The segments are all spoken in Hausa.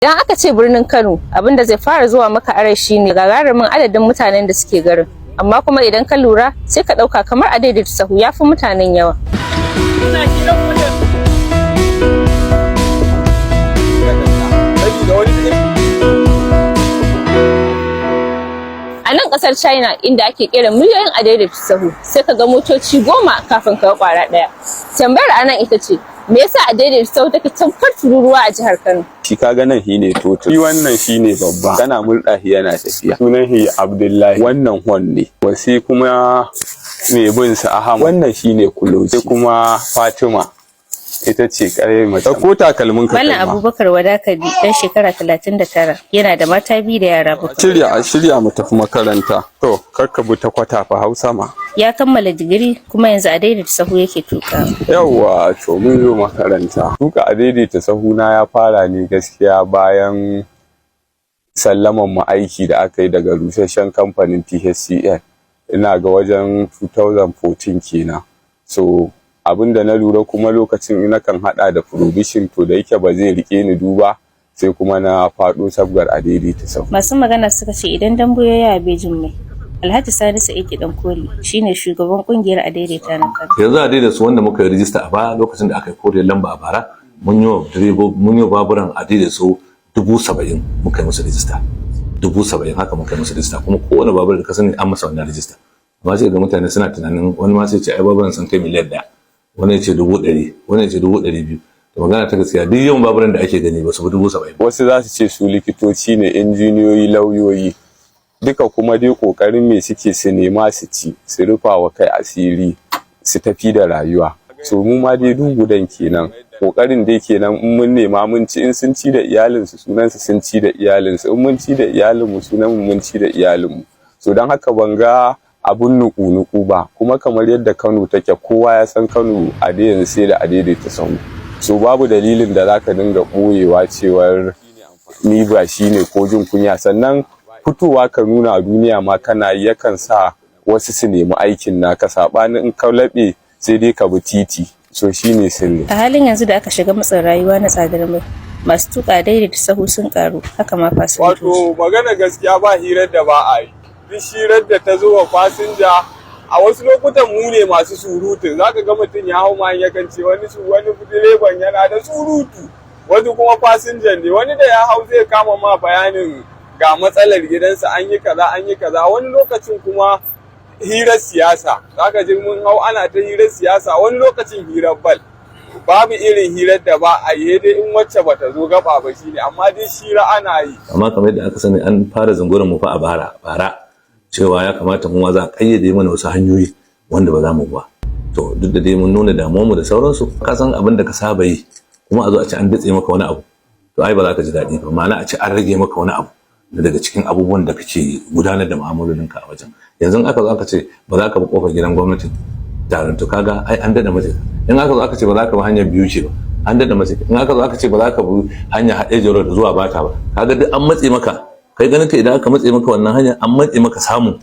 Idan aka ce birnin Kano, abin da zai fara zuwa maka a rai shine gagarumin adadin mutanen da suke garin. Amma kuma idan ka lura, sai ka ɗauka kamar a daidaita sahu ya fi mutanen yawa. A nan ƙasar China, inda ake ƙera miliyoyin a daidaita sahu, sai ka ga motoci 10 kafin ka ga ƙwara ɗaya. Tambayar a nan ita ce, me yasa a daidaita sahu take tamkar tururuwa a jihar Kano? Shi kaga nan shi ne totur. Shi wannan shi ne babba. Kana murɗa shi yana tafiya. Sunan shi Abdullahi. Wannan hon ne. Wasi kuma mai bin sa Ahmad. Wannan shi ne kuloci. Sai kuma Fatima. Ita ce kare mace. Ɗauko takalmin ka Mallam kai ma. Abubakar Wadakabi, ɗan shekara 39, yana da mata biyu da yara 7. Shirya a shirya mu tafi makaranta. To, kakka bi ta kwata fa Hausa ma. Ya kammala digiri kuma yanzu a daidaita sahu yake tuƙawa. Yawwa, to mun zo makaranta. Tuka a daidaita sahuna ya fara ne gaskiya bayan sallaman mu aiki da aka yi daga rusasshen kamfanin THCN. Ina ga wajen 2014 kenan. So abin da na lura kuma lokacin nakan hada da provision, to da yake ba zai rike ni duba, sai kuma na faɗo sabgar a daidaita sahu. Masu magana suka ce idan dambu ya yawa bai jin mai. Alhaji Sani Sa'id Koli shine shugaban kungiyar a daidaita na Kano. Yanzu a daidaita su wanda muka yi rijista a baya, lokacin da aka yi koriyar lamba a bara, mun yi wa direbo, mun yi wa baburan a daidaita su 70,000, muka yi musu rijista 70,000. Haka muka yi musu rijista, kuma kowane babur da ka sani an masa wannan rijista. Amma sai ga mutane suna tunanin, wani ma sai ce ai baburan sun kai miliyan 1, wani ya ce 100,000, wani ya ce 200,000. Da magana ta gaskiya, duk yawan baburan da ake gani ba su fi 70,000 ba. Wasu za su ce su likitoci ne, injiniyoyi, lauyoyi. Duka kuma dai ƙoƙarin me suke su nema su ci, su rufa wa kai asiri, su tafi da rayuwa. So mu ma dai gudan kenan. Ƙoƙarin dai kenan, in mun nema mun ci, in sun ci da iyalinsu sunansu sun ci da iyalinsu, in mun ci da iyalinmu sunan mu mun ci da iyalinmu. So don haka ban ga abun nuku-nuku ba, kuma kamar yadda Kano take, kowa ya san Kano a dai yanzu sai da a daidaita sahu. So babu dalilin da zaka dinga ɓoyewa cewar ni ba shi ne ko jin kunya. Sannan fitowa ka nuna a duniya ma kana yi yakan sa wasu su nemi aikin naka, saɓanin in ka laɓe sai dai ka bi titi. So shi ne sirri. A halin yanzu da aka shiga matsin rayuwa na tsadar mai, masu tuƙa daidaita sahu sun karu, haka ma fasinjoji. Wato magana gaskiya, ba hirar da ba a yi. Duk hirar da ta zo wa fasinja, a wasu lokutan mu ne masu surutun. Zaka ga mutum ya hau ma yakan ce wani su wani direban yana da surutu, wani kuma fasinjan ne, wani da ya hau zai kama ma bayanin ga matsalar gidansa, an yi kaza, an yi kaza. Wani lokacin kuma hirar siyasa, zaka ji mun hau ana ta hirar siyasa, wani lokacin hirar bal. Babu irin hirar da ba a yi, dai in wacce bata zo gaba ba shine, amma dai shira ana yi. Amma kamar yadda aka sani, an fara zungurin mu fa a bara bara cewa ya kamata mu ma za a kayyade mana wasu hanyoyi wanda ba za mu ba. To duk da dai mun nuna damuwar mu da sauransu, ka san abin da ka saba yi kuma a zo a ce an datse maka wani abu, to ai ba za ka ji daɗi ba. Ma'ana a ce an rage maka wani abu na daga cikin abubuwan da kake gudanar da mu'amalolinka a wajen. Yanzu aka zo aka ce ba za ka bi kofar gidan gwamnati taron, to kaga ai an dada mace. In aka zo aka ce ba za ka bi hanyar biyu ce ba, an dada mace. In aka zo aka ce ba za ka bi hanyar haɗe jaro da zuwa bata ba, kaga duk an matse maka. Kai ganin ka idan aka matse maka wannan hanya, an matse maka samun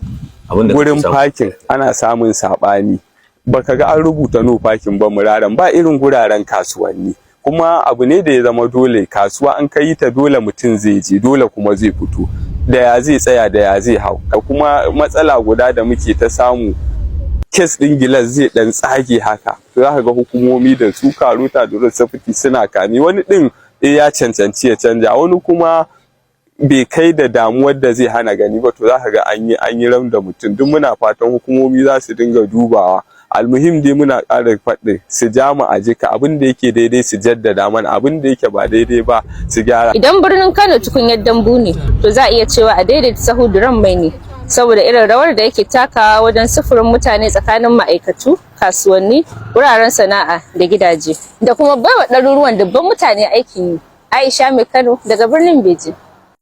abin da kake Gurin samu. parking ana samun saɓani. Baka ga an rubuta no parking ba muraren ba, irin guraren kasuwanni. Kuma abu ne da ya zama dole, kasuwa an kai ta dole mutum zai je, dole kuma zai fito. Da ya zai tsaya, da ya zai hau. Da kuma matsala guda da muke ta samu, case ɗin gilas zai ɗan tsage haka. To za ka ga hukumomi da su KAROTA da road safety suna kame wani ɗin, ya cancanci ya canja, wani kuma bai kai da damuwar da zai hana gani ba, to za ka ga an yi ram da mutum. Duk muna fatan hukumomi za su dinga dubawa. Almuhim dai muna ƙara faɗin su ja mu a jika, abin da yake daidai su jaddada mana, abin da yake ba daidai ba su gyara. Idan birnin Kano tukunyar dambu ne, to za a iya cewa a daidaita sahu duran mai ne, saboda irin rawar da yake takawa wajen sufurin mutane tsakanin ma'aikatu, kasuwanni, wuraren sana'a da gidaje, da kuma baiwa ɗaruruwan dubban mutane aikin yi. Aisha Mai Kano daga birnin Beijing.